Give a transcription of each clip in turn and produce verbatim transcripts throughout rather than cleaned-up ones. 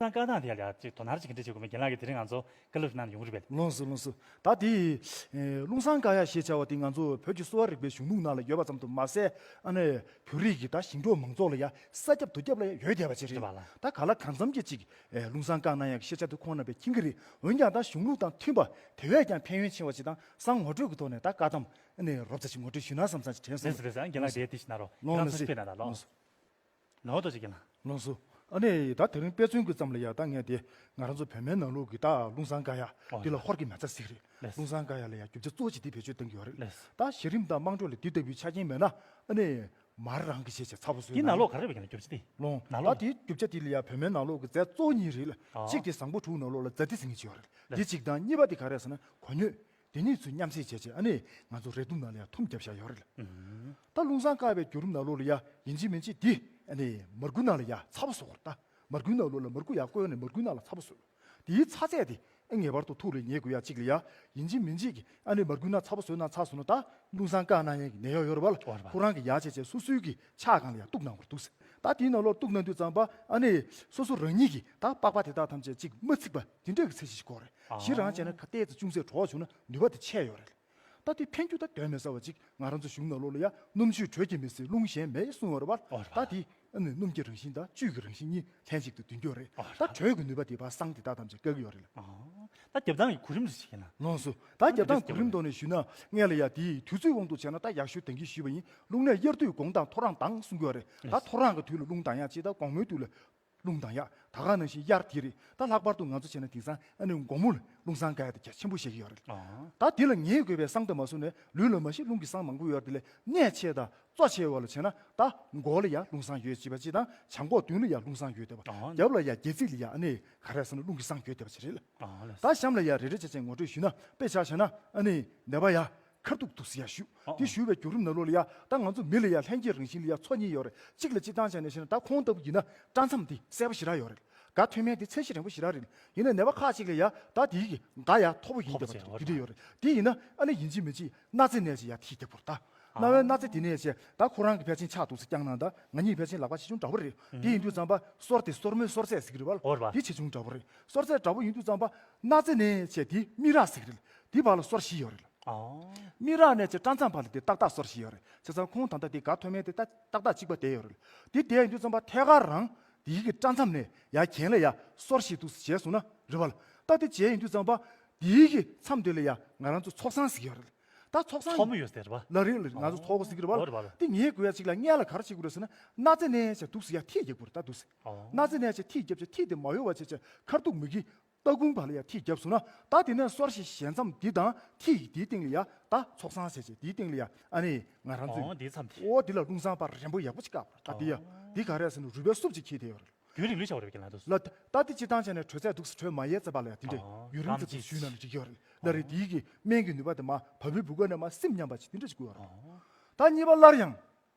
ལུང་བསྟན་བཀའ་ཐང་དེ་ལ་ཡང་ཅིག་དོ་སྣང་ཅིག་ག་འདྲ་བྱེད་དགོས་མིན་རྒན་ལགས་ཀྱིས་དེ་རིང་ང་ཚོ་བཀའ་སློབ་ཞིག་གནང་ན་ཡོང་གི་རེད་པས། ལགས་སོ་ལགས་སོ། ད་དེ་ཨེ་ལུང་བསྟན་བཀའ་ཡག་ཞེས་བྱ་བ་དེ་ང་ཚོ་བོད་ཀྱི་གསོ་བ་རིག་པའི་གཞུང་ལུགས་ནང་ལ་ཡོད་པ་ཙམ་དུ་མ་ཟད། ཨ་ནི་བོད་རིགས་ཀྱི་ད་ཞིང་འབྲོག་མང་ཚོགས་ལ་ཡང་ས་ཁྱབ་རྡོ་ཁྱབ་ལ་ཡང་ཡོད་བསྡད་པ་ཅིག་རེད། རེད་པ་ལགས། ད་ག་ལ་གང་འཚམ་གྱི་ཅིག་ཨེ་ལུང་བསྟན་བཀའ་གནང་ཡག་གི་ཤེས་བྱ་དེ་ཁོང་རྣམ་པས་མཁྱེན་གྱི་རེད། འོན་ཀྱང་ད་གཞུང་ལུགས་དང་མཐུན་པ་དེ་བས་ཀྱང་ཕན་ཡོན་ཆེ་བ་ཅིག་དང་གསང་ངོ་སྤྲོད་ཀྱི་ཐོག་ནས་ད་བཀའ་གདམས་ཨ་ནི་རོབ་ཙམ་ཅིག་ངོ་སྤྲོད་ཞུས་ན་བསམ་བསམ་ཅིག་དྲན་སོང་། ལགས་སོ་ལགས་སོ། ཨ་རྒན་ལགས་དེ་དེ་ཞིག་གནང་རོགས། ལགས་སོ། ལགས་སོ། ལགས་སོ། ཨ་ནི་ད་དེ་རིང་དཔེ་མཚོན་གྱི་ཙམ་ལ་ཡ་ད་ངས་དེ་ང་རང་ཚོ་བོད་སྨན་ནང་ལོགས་ཀྱི་ད་ལུང་བསྟན་བཀའ་ཡག་འདི་ལ་ཧོར་གྱི་མ་རྩ་ཟེར་གྱི་རེད། ལགས། ལུང་བསྟན་བཀའ་ཡག་ལ་ཡ་རྒྱུ་ཆ་གཙོ་བོ་ཅིག་འདི་བེད་སྤྱོད་གཏོང་གི་ཡོད་རེད། ལགས། ད་གཞི་རིམ་དང་དམངས་ཁྲོད་ལ་འདི་ལྟ་བུའི་ཆ་རྐྱེན་མེད་ན་ཨ་ནི་མར་རང་གི་བྱས་བྱས་ཚ་པོ་བཟོས། འདི་ནང་ལོགས་ག་རེ་བས་ཀྱི་ན་རྒྱུ་ཆ་འདི། ལོང་། ད་ལོང་། འདི་རྒྱུ་ཆ་འདི་ལ་ཡ་བོད་སྨན་ནང་ལོགས་ཀྱི་རྫས་གཙོ་བོ་གཉིས་རེད་ལ། ཨ། གཅིག་དེ་བཟང་པོ་དྲུག་ནང་ལོགས་ལ་ཛ་ཏི་ཟེར་མཁན་ཅིག་ཡོད་རེད། ལགས། འདི་གཅིག་དང་གཉིས་པ་དེ་ག་རེ་ཟེར་ན་གོ་སྙོད། དེ་གཉིས་ཚུར་མཉམ་བསྲེས་བྱས་བྱས་ཨ་ནི་ང་ཚོ་རས་དུམ་ནང་ལ་ཡ་ཐུམ་བརྒྱབ་བཞག་ཡོད་རེད། ཨུམ། ད་ལུང་བསྟན་བཀའ་བའི་བརྒྱུད་རིམ་ནང་ལོགས་ལ་ཡ་ཡིན་གཅིག་མིན་གཅིག་འདི་ཨ་ནི་མར་ཁུ་ནང་ལ་ཡ་ཚ་པོ་བཟོ་དགོས་རེད། ད་མར་ཁུ་ནང་ལོགས་ལ་མར་ཁུ་ཡ་བསྐོལ་ནས་མར་ཁུ་ནང་ལ་ཚ་པོ་བཟོ། དེའི་ཚ་ཚད་དེ་ཨ་ངེས་པར་དུ་ཐུགས་ལ་ངེས་དགོས་ཡ་གཅིག་ལ་ཡ་ཡིན་གཅིག་མིན་གཅིག་གི་ཨ་ནི་མར་ཁུ་ནང་ཚ་པོ་བཟོས་ན་ཚ་བཟོས་ན་ད་ལུང་བསྟན་བཀའ་གནང་ཡ་གི་ནད་གཡོག་ཡོད་རེད་པ་ལ། ཨོ་རེད་པ། ཁོ་རང་གི་ཡ་བྱས་བྱས་སོ་སོའི་གི་ཕྱག་སྒང་ལ་ཡ་གཏུགས་གནང་དགོས་འདུག་ཟེར། ད་དེའི་ནང་ལོགས་གཏུགས་གནང་དུས་ཙམ་པ་ཨ་ནི་སོ་སོ་རང་ཉིད་ཀྱིས་ད་པགས་པ་དེ་དག་ཐམས་ཅད་ཅིག་མ་ཚིག་པ་དེ་འདྲ་གི་ཚད་གཞི་ཞིག་དགོས་རེད། ཨ། གཞི་རང་བྱས་ན་ཁ་ཏོག་ཙམ་ཅུང་ཟད་བྲོ་བ་བྱུང་ན་ནུས་པ་དེ་ཆད་ཡོད་རེད། ད་དེ་ཕན་རྒྱུ་ད་གདོན་མི་ཟ་བ་ཅིག་ང་རང་ཚོ་གཞུང་ནང་ལོགས་ལ་ཡ་སྣུམ་ཆུས་དྲོད་ཀྱིས་མི་ཟིན་རླུང་གཞན་མེད་གསུངས་ཡོད་རེད་པ། ཨོ་རེད་པ། ད་དེ་ཨ་ནི་སྣུམ་གྱི་རང་བཞིན་དང་བཅུད་ཀྱི་རང་བཞིན་གཉིས་ལྷན་ཅིག་ཏུ་འདུས་རྒྱུ་རེད། ཨོ་རེད་པ། ད་དྲོད་ཀྱི་ནུས་པ་དེ་ཕར་སྲང་དེ་དག་ཐམས་ཅད་བཀག་གི་ཡོད་རེད། ཨ། ད་རྒྱབ་ཐང་གི་གོ་རིམ་ཞིག་ཡིན་ན། ལགས་སོ། ད་རྒྱབ་ཐང་གོ་རིམ་ཐོག་ནས་ཞུས་ན་སྔོན་ལ་ཡ་དེའི་དུས་ཚོད་དབང་དུ་བྱས་ན་ད་ཡག་ཤོས་དེང་གི་ཞུས་པ་ཡིན། རླུང་ནད་དབྱར་དུས་དགོང་དང་ཐོ་རངས་དང་གསུང་གི་ཡོད་རེད། ད་ཐོ་རངས་ཀྱི་དུས་ལ་རླུང་ལྡང་ཡག་ཅིག་ད་དགོང་མོའི་དུས་ལ་རླུང་ལྡང་ཡག་ད་ག་ནང་བཞིན་དབྱར་དེ་རེད། ད་ལྷག་པར་དུ་ང་ཚོ་བྱས་ན་དེང་སང་ཨ་ནི་དགོང་མོ་ལ་རླུང་བསྲང་དཀའ་ཡག་དེ་གལ་ཆེན་པོ་བཤད་ཀྱི་ཡོད་རེད། ཨ། ད་དེ་ལ་ངེས་དགོས་པའི་བསང་དང་མ་སོང་ནས་ལུས་ལ་མ་ཤི་རླུང་གི་བསང་མང་པོ་ཡོད་རེད། དེ་ལས་གནད་ཆེ་དང་གཙོ་ཆེ་བ་ལ་བྱས་ན་ད་མགོ་ལ་ཡ་རླུང་བསང་ཡོད་ཅེས་པ་ཅིག་དང་བྱང་ཁོག་མདུན་ལ་ཡ་རླུང་བསང་ཡོད་བསྡད་པ། ཨ། རྒྱབ་ལ་ཡ་སྒལ་ཚིགས་ལ་ཡ་ཨ་ནི་ག་རེ་ཟེར་ན་རླུང་གི་བསང་ཡོད་བསྡད་པ་ཅིག་རེད་ལ། ཨ་ལགས། ད་གཤམ་ལ་ཡ་རེ་རེ་བྱས་བྱས་ངོ་སྤྲོད་ཞུས་ན་དཔེ་ཆ་བཞག་ན་ཨ་ནི་ནད་པ་ཡ་ཁ་ཐུག་ཐུག་སི་ཡ་ཞུ། ཨ། དེ་ཞུ་བའི་བརྒྱུད་རིམ་ནང་ལོགས་ལ་ཡ་ད་ང་ཚོ་མི་ལ་ཡ་ལྷན་སྐྱེས་རང་བཞིན་ལ་ཡ་ཚོགས་གཉིས་ཡོད་རེད། གཅིག་ལ་སྤྱིར་བཏང་བྱས་ནས་བཤད་ན་ད་ཁོང་ལྟ་བུ་ཡིན་ན་སྐྲ་མཚམས་དེ་གསལ་པོ་ཞེ་དྲག་ཡོད་རེད། སྒ་ཐོན་མཁན་དེ་ཚད་གཞི་རིང་པོ་ཞེ་དྲག་རེད། ཡིན་ན་ནད་པ་ཁག་ཅིག་ལ་ཡ་ད་དེའི་གི་སྒ་ཡ་མཐོ་པོ་ཡིན་བསྡད་པ་དེ་འདྲ་ཡོད་རེད། དེ་ཡིན་ན་ཨ་ནི་ཡིན་གཅིག་མིན་གཅིག་སྣ་རྩེ་ནས་ཅིག་ཡ་ཐིག་རྒྱབ་དགོས་རེད་ད། རྣ་བའི་སྣ་རྩེ་དེ་ནས་ཅིག་ད་ཁོ་རང་གི་ཕལ་ཆེར་ཕྱག་འདུག་སེ་བརྐྱངས་གནང་ད་ང་གཉིས་ཕལ་ཆེར་ལག་པ་ཆེ་ཆུང་འདྲ་པོ་རེད། དེ་ཡིན་དུས་ཙམ་པ་སོར་དེ་སོར་མོའི་སོར་རྩེ་ཟེར་གི་རེད་པ་ལ། ཨོ་རེད་པ། དེ་ཆེ་ཆུང་འདྲ་པོ་རེད། སོར་རྩེ་འདྲ་པོ་ཡིན་དུས་ཙམ་པ་སྣ་རྩེ་ནས་ཅིག་དེ་མིག་རག་ཟེར་གི་རེད། དེ་བར་ལ་སོར་བཞི་ཡོད་རེད། ཨོ། མིག་རག་ནས་ཅིག་སྐྲ་མཚམས་བར་ལ་དེ་ཏག་ཏག་སོར་བཞི་ཡོད་རེད། བྱས་ཙང་ཁོང་ད་ལྟ་དེ་སྒ་ཐོན་མཁན་དེ་ཏག་ཏག་གཅིག་པ་བསྡད་ཡོད་རེད། དེ་བསྡད་ཡོད་དུས་ཙམ་པ་ཐད་ཀར་རང་དེའི་གི་སྐྲ་མཚམས་ནས་ཡར་གྱེན་ལ་ཡ་སོར་བཞི་འདུག་སེ་བྱས་སོང་ན་རེད་པ་ལ། ད་དེ་བྱས་ཡིན་དུས་ཙམ་པ་དེའི་གི་མཚམས་དེ་ལ་ཡ་ང་རང་ཚོ་ཚོགས་བསང་ཟེར་གྱི་ཡོད་རེད། ད་ཚོགས་བསང་ཚོགས་མི་ཡོད་ཟེར་བ། ལ་རེད་ལ་རེད། ང་ཚོ་ཚོགས་པ་ཟེར་གྱི་རེད་པ་ལ། ཨོ་རེད་པ་ལ། དེ་ངས་དགོས་ཡ་གཅིག་ལ་སྔོན་ལ་ག་རེ་བྱེད་དགོས་རེད་ཟེར་ན་སྣ་རྩེ་ནས་ཅིག་འདུག་སེ་ཡ་ཐིག་རྒྱབ་དགོས་རེད་ད་འདུག་སེ། ཨོ། སྣ་རྩེ་ནས་ཅིག་ཐིག་རྒྱབ་ཅིག་ཐིག་དེ་མ་གཡོ་བ་བྱས་བྱས་ཁ་ཐུག་མིག་གི་ལྟག་ཁུང་བར་ལ་ཡ་ཐིག་བརྒྱབ་སོང་ན་ད་དེ་ནས་སོར་བཞི་ཞལ་མཚམས་འདི་དང་ཐིག་འདིའི་སྟེང་ལ་ཡ་ད་ཚོགས་བསང་བྱས་བྱས་འདིའི་སྟེང་ལ་ཡ་ཨ་ནི་ང་རང་ཚོས། ཨོ་འདིའི་མཚམས་དེ། ཨོ་འདི་ལ་རླུང་བསང་པར་རན་པོ་ཡག་པོ་ཅིག་བཀག་པ་རེད། ད་འདི་ཡ་ཨོ་འདི་ག་རེ་ཟེར་ན་རུས་པའི་སུབ་ཅིག་འཁྱིལ་བསྡད་ཡོད་རེད། རྒྱུན་རིང་ལུས་བྱ་བ་རེད་པ་ལགས་འདུག་སེ། ལ་ད་འདི་སྤྱིར་བཏང་བྱས་ན་དྲོད་ཚད་འདུག་སེ་དྲོད་མ་ཡལ་ཙམ་པ་ལ་ཡ་དེ་འདྲས་ཨོ་ཡུན་རིང་ཙམ་ཅིག་ཞུས་ན་ནི་འགྲིག་གི་ཡོད་རེད། ལ་རེད། ཨོ་འདིའི་གི་སྨན་གྱི་ནུས་པ་དེ་མ་བ་སྤུའི་བུ་ག་ནས་མ་སིམ་ཉམས་པ་ཅིག་དེ་འདྲས་ཅིག་དགོས་ཡོད་རེད། ཨོ་ད་གཉིས་པ་སླར་ཡང་།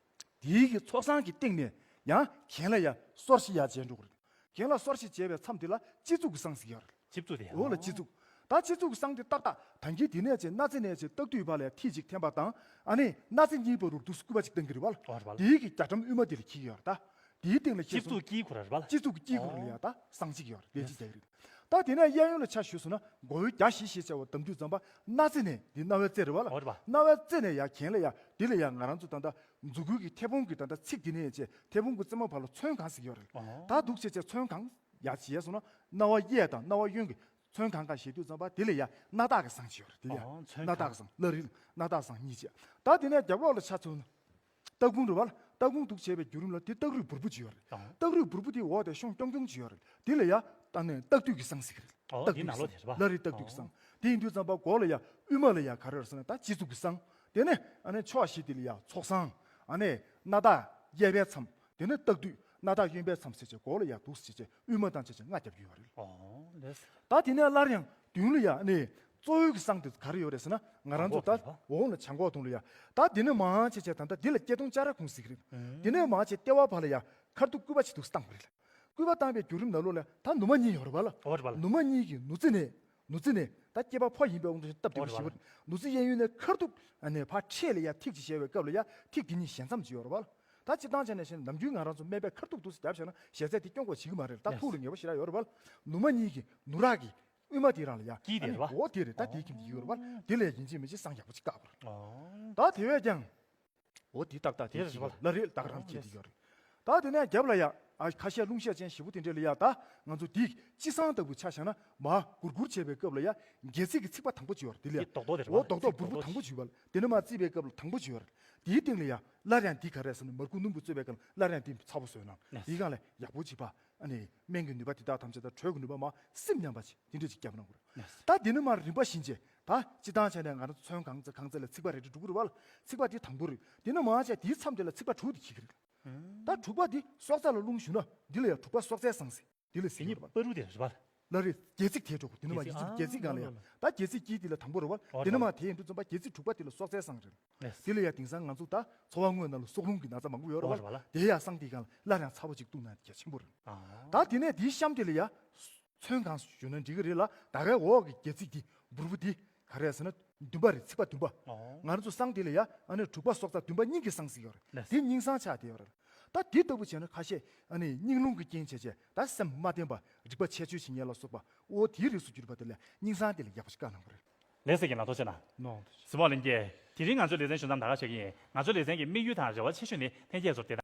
དེའི་གི་ཚོགས་བསང་གི་སྟེང་ནས་ཡང་གྱེན་ལ་ཡ་སོར་བཞི་ཡར་བྱས་འགྲོ་གི་རེད། གྱེན་ལ་སོར་བཞི་བྱས་པའི་མཚམས་དེ་ལ་སྤྱི་གཙུག་གི་བསང་ཟེར་གྱི་ཡོད་རེད། སྤྱི་གཙུག་དེ། འོ་ལ་སྤྱི་གཙུག་ད་སྤྱི་གཙུག་གི་བསང་དེ་ཏག་ཏག་ད་གིན་དེ་ནས་བྱས་སྣ་རྩེ་ནས་བྱས་ལྟག་མདུད་བར་ལ་ཡ་ཐིག་ཅིག་འཐེན་པ་དང་ཨ་ནི་སྣ་རྩེ་གཉིས་བར་དུ་འདུག་སེ་སྐུད་པ་ཅིག་བཏང་གི་རེད་པ་ལ། ཨོ་རེད་པ་ལ། དེའི་གི་རྒྱ་གྲམ་དབུས་མ་དེ་ལ་འཁྱིལ་གྱི་ཡོད་རེད་ད། དེའི་སྟེང་ལ་སྤྱི་གཙུག་དཀྱིལ་འཁོར་རེད་པ་ལ། སྤྱི་གཙུག་གི་དཀྱིལ་འཁོར་ལ་ཡ་ད་བསང་གཅིག་ཡོད་རེད། ལས་གཅིག་བྱས་ཀྱི་རེད། ད་དེ་ནས་གཡས་གཡོན་ལ་ཆ་བཞག་སོང་ན་མགོ་བོའི་རྒྱ་བཞི་ཞེས་བྱ་བ་བསྡམས་དུས་ཙམ་པ་སྣ་རྩེ་ནས་འདི་རྣ་བའི་རྩེ་རེད་པ་ལ། ཨོ་རེད་པ། རྣ་བའི་རྩེ་ནས་ཡར་གྱེན་ལ་ཡ་འདི་ལ་ཡ་ང་རང་ཚོ་ད་ལྟ་མཛུབ་གུ་གི་མཐེ་བོང་གི་ད་ལྟ་ཚིགས་འདི་ནས་བྱས་མཐེ་བོང་གི་རྩེ་མོ་བར་ལ་ཚོན་གང་ཟེར་གྱི་ཡོད་རེད། ཨོ། ད་འདུག་བྱས་བྱས་ཚོན་གང་ཡར་བྱས་སོང་ན་རྣ་བ་གཡས་དང་རྣ་བ་གཡོན་གྱི་ཚོན་གང་གང་བྱས་དུས་ཙམ་པ་དེ་ལ་ཡ་སྣ་ཐག་གི་བསང་ཅིག་ཡོད་རེད། དེ་ལ་ཡ་ཨོ་ཚོན་སྣ་ཐག་གང་གི་བསང་ལ་རེད། སྣ་ཐག་བསང་གཉིས་བྱས། ད་དེ་ནས་རྒྱབ་ལོགས་ལ་ཆ་མཚོན་ན། ལྟག་ཁུང་རེད་པ་ལ། ལྟག་ཁུང་འདུག་བྱས་པའི་བརྒྱུད་རིམ་ལ་དེ་སྟག་རུས་སྦུར་པོ་ཅིག་ཡོད་རེད། ཨང་། སྟག་རུས་སྦུར་པོ་དེའི་འོག་དེ་ཤོང་ཀྱོང་ཀྱོང་ཅིག་ཡོད་རེད། དེ་ལ་ཡ་ད་ནི་སྟག་མདུད་ཀྱི་བསང་ཟེར་གྱི་རེད། ཨོ་སྟག་དེ་མདུད་ནང་ལོགས་ཀྱི་དེ་རེད་པ། ལ་རེད། སྟག་མདུད་ཀྱི་བསང་། དེ་ཡིན་དུས་ཙམ་པ་མགོ་ལ་ཡ་དབུས་མ་ལ་ཡ་ག་རེ་ཡོད་རེད་ཟེར་ན་ད་སྤྱི་གཙུག་གི་བསང་། དེ་ནས་ཨ་ནི་ཕྱོགས་བཞི་དེ་ལ་ཡ་ཚོགས་བསང་། ཨ་ནི་སྣ་ཐག་གཡས་པའི་མཚམས། དེ་ནས་སྟག་མདུད་སྣ་ཐག་གཡོན་པའི་མཚམས་ཟེར་བྱས་མགོ་ལ་ཡ་འདུག་ཟེར་བྱས་དབུས་མ་དང་བཅས་བྱས་ལྔ་རྒྱབ་ཀྱི་ཡོད་རེད། ཨོ་ལགས། ད་དེ་ནས་སླར་ཡང་མདུན་ལ་ཡ་ཨ་ནི། གཙོ་བོའི་གི་བསང་དེ་ག་རེ་ཡོད་རེད་ཟེར་ན་ང་རང་ཚོ་ད་བྱང་ཁོག་འོང་ལ་བྱང་ཁོག་དུང་ལ་ཡ། ད་འདི་ནས་མར་བྱས་བྱས་ད་ལྟ་འདི་ལ་སྐྱེ་དུང་ལྕགས་ར་ཁུང་ཟེར་གྱི་རེད། ཨུམ། འདི་ནས་མར་བྱས་ལྟེ་བ་བར་ལ་ཡ་ཁ་ཐུག་སྐུད་པ་ཅིག་འདུག་བཏང་བ་རེད། སྐུད་པ་བཏང་བའི་བརྒྱུད་རིམ་ནང་ལོགས་ལ་ད་ནུ་མ་གཉིས་ཡོད་རེད་པ་ལ། ཨོ་རེད་པ་ལ། ནུ་མ་གཉིས་ཀྱི་ནུ་རྩེ་ནས་ནུ་རྩེ་ནས་ད་སྐྱེས་པ་ཕོ་ཡིན་པའི་དབང་དུ་བྱས་སྟབས་བདེ་པོ་ཞེ་པོ་རེད། ནུ་རྩེ་གཡས་གཡོན་ནས་ཁ་ཐུག་ཨ་ནི་ཕར་འཕྲེད་ལ་ཡ་ཐིག་ཅིག་བྱས་པའི་སྐབས་ལ་ཡ་ཐིག་དེ་གཉིས་ཞལ་མཚམས་ཅིག་ཡོད་རེད་པ་ལ། ད་སྤྱིར་བཏང་བྱས་ནས་བཤད་ན་ནམ་རྒྱུན་ང་རང་ཚོ་སྨན་པས་ཁ་ཐུག་ཐུག་སེ་བརྒྱབ་བྱས་ན་ཞལ་ཚད་དེ་སྐྱོན་དགོས་བྱེད་ཀྱི་མ་རེད། ད་ཐུག་ལ་ངེས་པ་ཞེ་དྲག་ཡོད་རེད་བ། ལ་ནུ་མ་གཉིས་ཀྱི་ནུ་རག་གི་དབུས་མ་དེའི་རང་ལ་ཡ། དཀྱིལ་དེ་རེད་བ། འོ་དེ་རེད། ད་དེའི་ཁྱིམ་དེ་ཡོད་རེད་བ། དེ་ལ་ཡིན་གཅིག་མིན་གཅིག་བསང་ཡག་པོ་ཅིག་བཀག་པ་རེད། ད་དེ་བས་ཀྱང་། འོ་དེ་ཏག་ཏག་དེ་དེ་རེད་བ། ལ་རེད། ད་ག་རང་ཁྱིམ་དེ་ཡོད་རེད། ད་དེ་ནས་རྒྱབ་ལ་ཡ། ཨ་ཁ་ཤས་རླུང་གཤེར་ཅན་ཞེ་པོ་དེ་འདྲས་ལ་ཡ། ད་ང་ཚོ་དེ་སྤྱི་བསང་ལྟ་བུ་ཆ་བཞག་ན་མར་གུར་གུར་བྱས་པའི་སྐབས་ལ་ཡ། སྒལ་ཚིགས་ཀྱི་ཚིགས་པ་དང་པོ་ཅིག་ཡོད་རེད། དེ་ལ་ཡ། དེ་རྡོག་རྡོག་དེ་རེད་བ། འོ་རྡོག་རྡོག་འབུར་འབུར་དང་པོ་ཅིག་ཡོད་རེད། དེ་ནས་མར་བརྩིས་པའི་སྐབས་ལ་དང་པོ་ཅིག་ཡོད་རེད། དེའི་སྟེང་ལ་ཡ་སླར་ཡང་དེ་ག་རེ་ཟེར་ན་མར་ཁུ་སྣུམ་པོ་བཙོས་པའི་སྐབས་ལ་སླར་ཡང་དེ་ཚ་པོ་བཟོས་གནང་། དེའི་སྒང་ལ་ཡག་པོ་བྱེད་པ། ཨ་ནི་སྨན་གྱི་ནུས་པ་དེ་དག་ཐམས་ཅད་དང་དྲོད་ཀྱི་ནུས་པ་མར་སིམ་མཉམ་པ་ཅིག་དེ་འདྲ་ཅིག་བརྒྱབ་གནང་དགོས་རེད། ད་དེ་ནས་མར་རིམ་པ་བཞིན་བྱས། ད་སྤྱིར་བཏང་བྱས་ནས་ང་རང་ཚོ་ཚོན་གང་ཚ་གང་ཚ་ལ་ཚིགས་པ་རེ་རེ་འགྲོ་གི་རེད་བ། ཚིགས་པ་དེ་དང་པོ་རེད། དེ་ནས་མར་བྱས་དེའི་མཚམས་དེ་ལ་ཚིགས་པ་དྲུག་དེ་འཁྱེར་གྱི་རེད། ད་དྲུག་པ་དེ་སྲོག་རྩ་ལ་རླུང་ཞུགས་ན་འདི་ལ་ཡང་དྲུག་པ་སྲོག་རྩའི་བསང་ཟེར། འདི་ལ་ཟེར་གྱི་རེད་བ། དེ་ནི་པུ་རུ་དེ་རེད་བ། ལ་རེད། སྒལ་ཚིགས་དེའི་གྲོགས་པོ་དེ་ནི་མ་ཡིན་ཅིག་སྒལ་ཚིགས་སྒང་ལ་ཡང་ད་སྒལ་ཚིགས་དཀྱིལ་དེ་ལ་དང་པོ་རེད་བ། དེ་ནི་མ་དེ་ཡིན་དུས་ཙམ་པ་སྒལ་ཚིགས་དྲུག་པ་དེ་ལ་སྲོག་རྩའི་བསང་རེད། དེ་ལ་ཡང་དེང་སང་ང་ཚོ་ད་འཚོ་བ་དངོས་ནང་ལ་སྲོག་རླུང་གི་ན་ཚ་མང་པོ་ཡོད་རེད་བ། དེ་ཡང་བསང་དེའི་སྒང་ལ་སླར་ཡང་ཚ་པོ་ཅིག་བཏུང་ན་གལ་ཆེན་པོ་རེད། ད་དེ་ནས་དེའི་གཤམ་དེ་ལ་ཡང་ཚོན་གང་ཞུ་ན་འགྲིག་གི་རེད་ལ། ད་གའི་འོག་གི་སྒལ་ཚིགས་དེ་འབུར་པོ་དེ་ག་རེ་ཟེར་ན་བདུན་པ་རེད། ཚིགས་པ་བདུན་པ། ང་རང་ཚོ་བསང་དེ་ལ་ཡང་ཨ་ནི་དྲུག་པ་སྲོག་རྩ་བདུན་པ་སྙིང་གི་བསང་ཟེར་ཡོད་རེད། དེ་སྙིང་བསང་ཆགས་བསྡད་ཡོད་རེད། ད་དེ་ལྟ་བུ་བྱས་ན་ཁ་ཤས་ཨ་ནི་སྙིང་རླུང་གི་རྐྱེན་བྱས་བྱས་ད་སེམས་མ་བརྟན་པ། རིག་པ་ཆད་ཆོད་བྱེད་མཁན་ལ་སོགས་པ། འོ་དེའི་རིགས་སུ་གྱུར་པ་དེ་ལ་སྙིང་བསང་དེ་ལ་ཡག་པོ་ཞིག་བཀའ་གནང་དགོས་རེད། ལགས་སེ་རྒན་ལགས་ཐུགས་རྗེ་གནང་། ནོ། གཟིགས་མོ་ལྷན་རྒྱས། དེ་རིང་ང་ཚོའི་ལེ་ཚན་བྱུང་མཚམས་ད་ག་ཆགས་ཀྱི་ཡིན། ང་ཚོའི་ལེ་ཚན་གྱི་དམིགས་ཡུལ་དང་རེ་བ་ཆེ་ཤོས་ནི་ལྷན་རྒྱས་ཚོར་བདེ་ཐང་